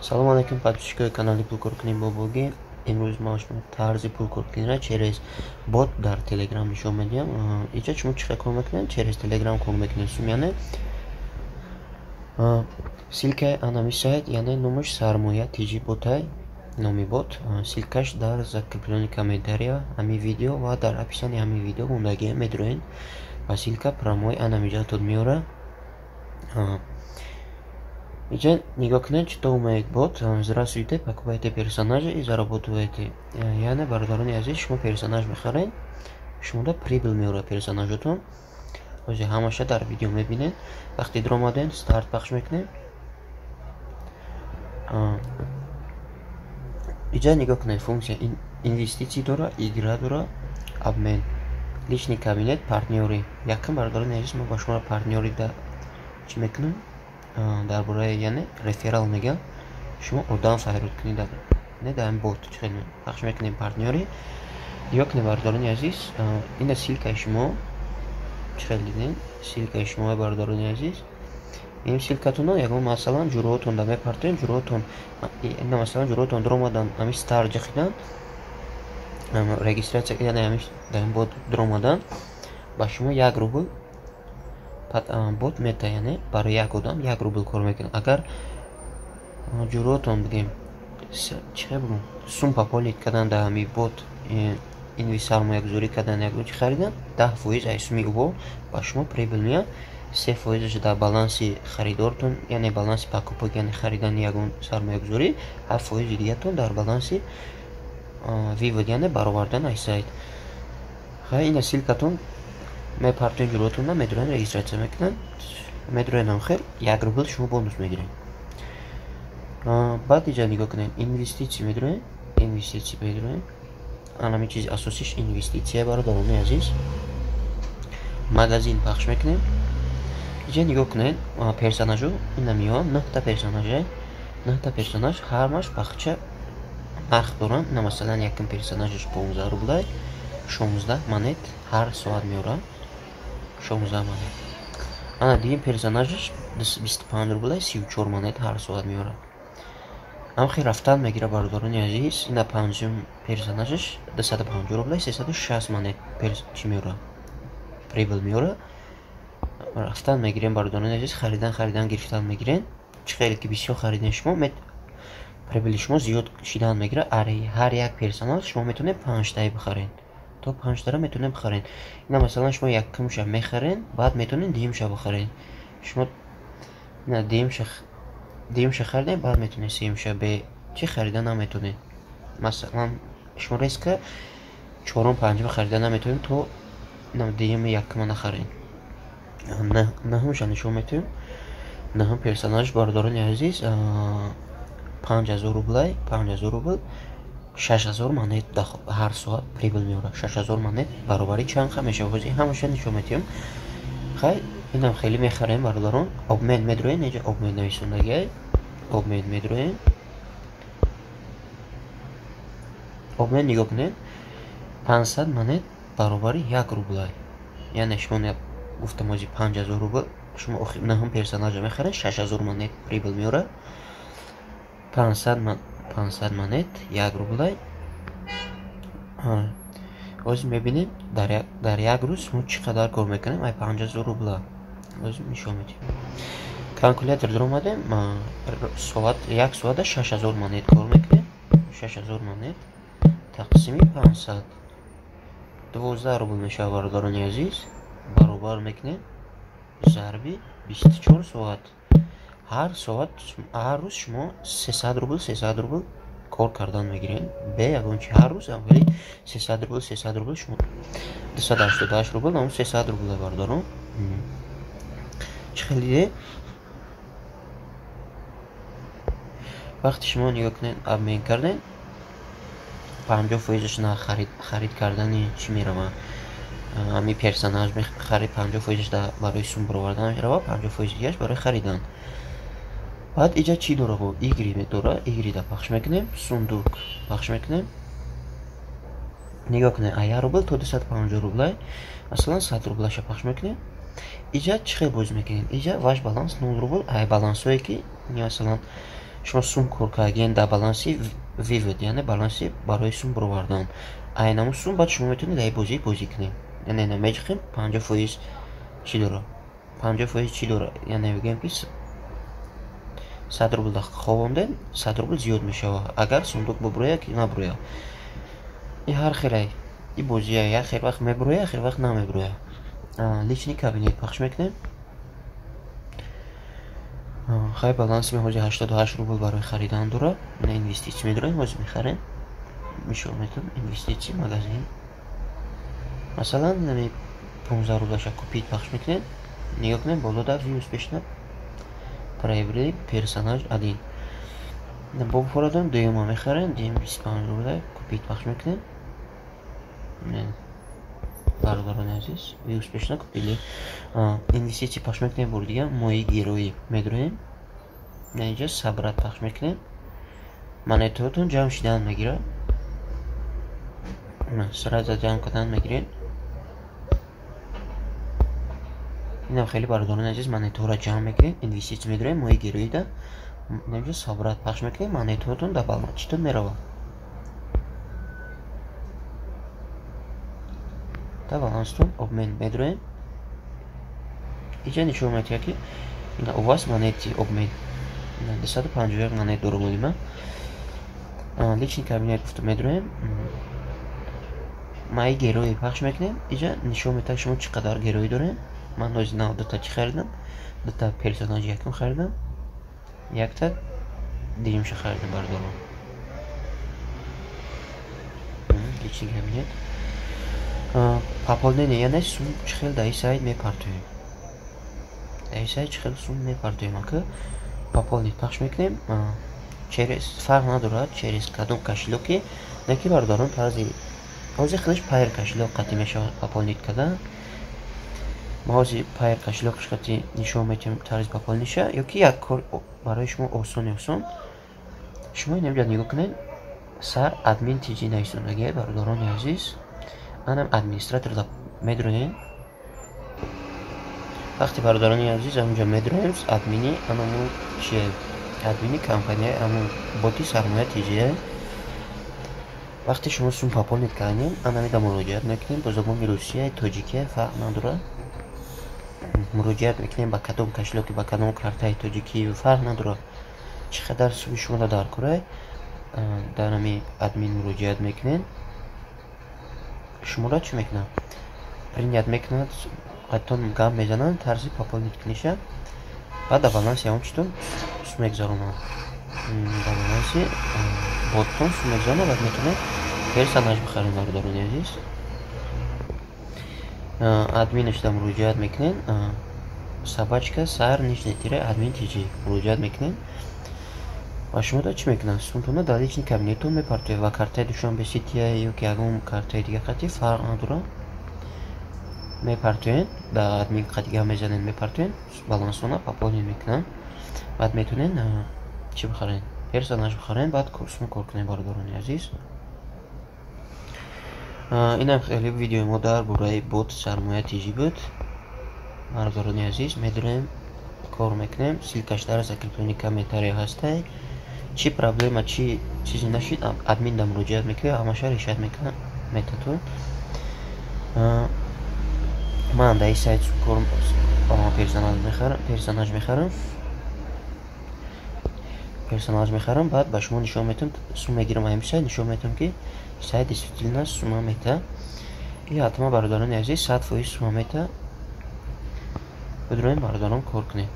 Салом алейкум, подписчикои канали Пулкоркунӣ Бобоги. Имрӯз ма шумо тарзи пулкоркуниро через бот дар Телеграм нишон медиҳам. Инҷа шумо чӣ хел кор мекунед? Через Телеграм кор мекунед. Сум, яъне ссылкаи анами сайт, яъне номаш Сармоя TG ботай, номи бот, ссылкаш дар закреплённый комментария ҳамин видео ва дар описании ҳамин видео мондагиам. Медроен ба ссылка, прямой анамиҷатон меора. Инҷа нигоҳ кунед, что умеет бот. Здравствуйте, покупайте персонажа и заработайте. Яъне, бародарони азиз, шумо персонаж мехаред, шумода прибыль меорад персонажотон. Ҳозир ҳамаша дар видео мебинед. Вақте даромадем, старт пахш мекунем. Инҷа нигоҳ кунед, функсия инвеститсия дора, игра дора, обмен, личный кабинет, партнёрӣ. Якум, бародарони азиз, мо ба шумо партнёрӣ да чӣ мекунем? Дар бораи, яъне реферал мегӯям, шумо одам файрод кунед не дар ин бот. Чӣ хел пахш мекунем партнёрӣ? Нигоҳ кунед, бародарони азиз, ина ссылкаи шумо. Чӣ хел дидем ссылкаи шумо, бародарони азиз? Ин ссылкатонро ягон, масалан, ҷуроотон да мепартоем. Ҷуроотон ина, масалан, ҷуроотон даромадан, ҳамин старт ҷахидан, регистрация, яъне ҳамин дар ин бот даромадан, ба шумо 1 рубл бот мета, яъне барои як одам 1 рубл кор мекунад. Агар ҷуроотон, бигем, чӣ хел бигӯм, сум пополнить кардан дар ҳамин бот, инви сармоягузорӣ кардан, ягон чи харидан, 10% аз суми ӯҳо ба шумо прибыль меяд, 3 фоизаш дар баланси харидортон, яъне баланси покупок, яъне харидани ягон сармоягузорӣ, 7 фоизи дигатон дар баланси вывод, яъне баровардан аз сайт. Хай, ина ссылкатон мепартоем, ҷуротонна медуранд, регистрация мекунанд, медуроенам, хел 1 рубл шумо бонус мегиред. Баъд иҷа нигоҳ кунед, инвеститсия медуроем, инвеститсия медуроем. Анами чизи асосиш инвеститсия, бародарони азиз. Магазин пахш мекунем. Иҷа нигоҳ кунед, персонажу ина меояд, нӯҳта персонаже, нӯҳта персонаж, ҳамаш бахча нарх доранд. Ина, масалан, якум персонажаш 15 рублай, 16 монет ҳар соат меорад, 16 монет. Ана дуюм персонажаш 25 рублай, 34 монет ҳар соат меорад. Ҳамхел рафтан мегирад, бародарони азиз. Ина панҷум персонажаш 250 рублай, 360 монет чӣ меорад, прибыль меорад. Рафтан мегирем, бародарони азиз, харидан, харидан, гирифтан мегирем. Чӣ хеле ки бисёр харидем шумо, прибыли шумо зиёд шидан мегирад. Ҳар як персонаж шумо метавонед панҷтаи бихаред, то панҷтара метавонед бихаред. Ина, масалан, шумо якумша мехаред, баъд метавонед дуюмша бихаред. Шумо ина дуюмша харидем, баъд метавонед сеюмша, бе чӣ харида наметавонед. Масалан, шумо резко чорум, панҷума харида наметавонед, то дуюми якума нахаред. Наҳумша нишон метавем. Наҳум персонаж, бародарони азиз, 5000 рублай, 5000 рубл, 6000 монет ҳар соат прибыль меорад. 6000 монет баробари чанд ха мешавад? Ҳозир ҳамаша нишон метиҳам. Хай, инам хеле мехарем, бародарон. Обмен медроем, инҷа обмен нависондагиай, обмен медроем. Обмен нигоҳ кунед, 500 монет баробари 1 рублай. Яъне шумо, гуфтам, ҳозир 5000 рубл шумо наҳум персонажа мехаред, 6000 монет прибыль меорад. 500 монет 1 рублай. Ҳозир мебинем, дар як рӯз мо чӣ қадар кор мекунем ай 5000 рубла. Ҳозир нишон медиҳем. Калкулятор даромадем, соат, як соата 6000 монет кор мекунем. 6000 монет тақсими 500, 12 рубл мешавад, бародарони азиз. Баробар мекунем зарби 24 соат. Ҳар соат, ҳар рӯз шумо 300 рубл, 300 рубл кор кардан мегиред бе ягон чи. Ҳар рӯз ҳамхели 300 рубл, 300 рубл, шумо 288 рубл, ам 300 рубл, бародарон. Чӣ хел диде? Вақте шумо, нигоҳ кунед, обмен кардем, 50 фоизаш на харид кардани чӣ меравад, ҳамин персонаж харид, 50 фоизаш барои сум баровардан меравад, 50 фоизи дигараш барои харидан. Баъд иҷа чӣ дора? Бо игры дора. Игрыда пахш мекунем, сундук пахш мекунем. Нигоҳ кунед, а 1 рубл то 250 рублай. Масалан, 100 рублаша пахш мекунем. Иҷа чӣ хел бозӣ мекунед? Иҷа ваш баланс 0 рубл. Ай балансҳое ки, масалан, Шумо сум кор кардагиен дар баланси вывод, яъне баланси барои сум бировардан. Айнамун сум баъд шумо метавонед дар бозӣ бозӣ кунед. Яъне ина меҷиқем, 50% чӣ дора? 50% чӣ дора? Яъне мегӯем, ки 100 рубл ховондем, 100 рубл зиёд мешавад, агар сундук бубурояд ки набурояд. И ҳар хелай и бозия як хел вақт мебурояд, як хел вақт намебурояд. Личный кабинет пахш мекунем. Хай, баланси ме ҳозир 88 рубл барои харидан дора. Ина инвеститсия медорем, ҳозир мехарем. Нишон метавон инвеститсия, магазин. Масалан, инами 15 рублаша купить пахш мекунем. Нигоҳ кунем, боло да вы успешно приобрели персонаж один. Бо форадон дуюма мехарем, дуюм 25 рубла, купить пахш мекунем. Бародарони азиз, вы успешно купили. Инвеститсия пахш мекунем, бори дига мои герои медроем. Инҷа собрать пахш мекунем. Монетаотон ҷамъ шидан мегирад. Сразу ҷамъ кардан мегиред. Инам хеле, бародарони азиз, монетаҳоро ҷамъ мекунем, инвеститсия медроем, мои героида. Инҷа собрать пахш мекунем, монетаҳотон дар балансчитон меравад. Дар баланстон обмен медроем. Инҷа нишон медиҳад, ки ина у вас монети обмен. 251 монет дорам олима. Личный кабинет гуфта медроем. Мои герои пахш мекунем. Инҷа нишон медиҳад, шумо чӣ қадар герои дорем. Ман ҳозир нав дута чӣ харидам? Дута персонажи якум харидам. Якта дуюмша харидам, бародарон. Личный кабинет. Пополнение, яъне сум чӣ хел дар ин сайт мепартоем. Дар ин сайт чӣ хел сум мепартоем, ака пополнить пахш мекунем. Через фарқ надорад, через кадом кошелёке, не ки, бародарон, тарзи ҳозир хелеш Payeer кошелёк қатъӣ мешавад пополнить кардан. Ма ҳозир Payeer кошелёкш қатъӣ нишон метиҳам тарзи пополниша, ё ки як кор барои шумо осони осон. Шумо инамҷа нигоҳ кунед, сар админ тиҷи нависондагия, бародарони азиз. Анам администратор медроем. Вақти, бародарони азиз, ҳамунҷа медроем, админи анаму чие? Админи компания, аму боти сармоя тиҷия. Вақте шумо сум пополнить кардем, анамида муроҷиат мекунем бо забони русия, тоҷикия фарқ надорад. Муроҷиат мекунем ба кадом кошелёки, ба кадом картаи тоҷикӣ фарқ надорад. Чӣ қадар суми шуморо дар курай, дар ҳами админ муроҷиат мекунем. Шуморо чӣ мекунад? Принять мекунад, қаттон гап мезананд, тарзи пополнить куниша. Баъд дар баланси ҳамон читон сум мегузаронанд. Дар баланси боттон сум мегузаронанд, баъд метавонед персонаж бихаред, бародарони азиз. Админашда муроҷиат мекунед, собачка сар нижний тире админ тиҷи муроҷиат мекунед. Ва шумо да чӣ мекунад? Сумтона дар личный кабинетон мепартоед ва картаи Душанбе Сития ё ки ягон картаи дига қатъӣ фарқ надорад. Мепартоед, дар админ қатъӣ гап мезанед, мепартоед, балансона пополнить мекунанд. Баъд метавонед чӣ бихаред? Персонаж бихаред, баъд сум кор кунед, бародарони азиз. Инам хеле видеои мо дар бораи бот сармоя тиҷӣ буд. Бародарони азиз, медонем, кор мекунем. Ссылкаш дар закреплённый комментария ҳастай. Чӣ проблема, чӣ чизе нашид, админ да муроҷиат мекунед, ҳамаша решать мекунад метатон. Ман дар ин сайт кор персонаж мехарам. Персонаж мехарам, баъд ба шумо нишон метавам, сум мегирам ҳамин сайт, нишон метавам, ки сайт действительно сума мета. И ҳатман, бародарони азиз, 100% сума мета. Бидроем, бародарон, кор кунем.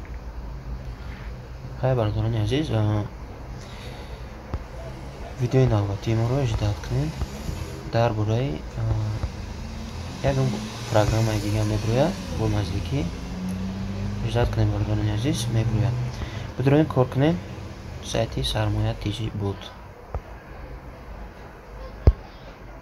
Хай, бародарони азиз, видеои навбатии моро ждать кунед. Дар бораи ягон программаи дига мебирояд бо наздикӣ. Ждать кунед, бародарони азиз, мебирояд. Бидроем, кор кунем. Сайти сармоя тиҷи буд.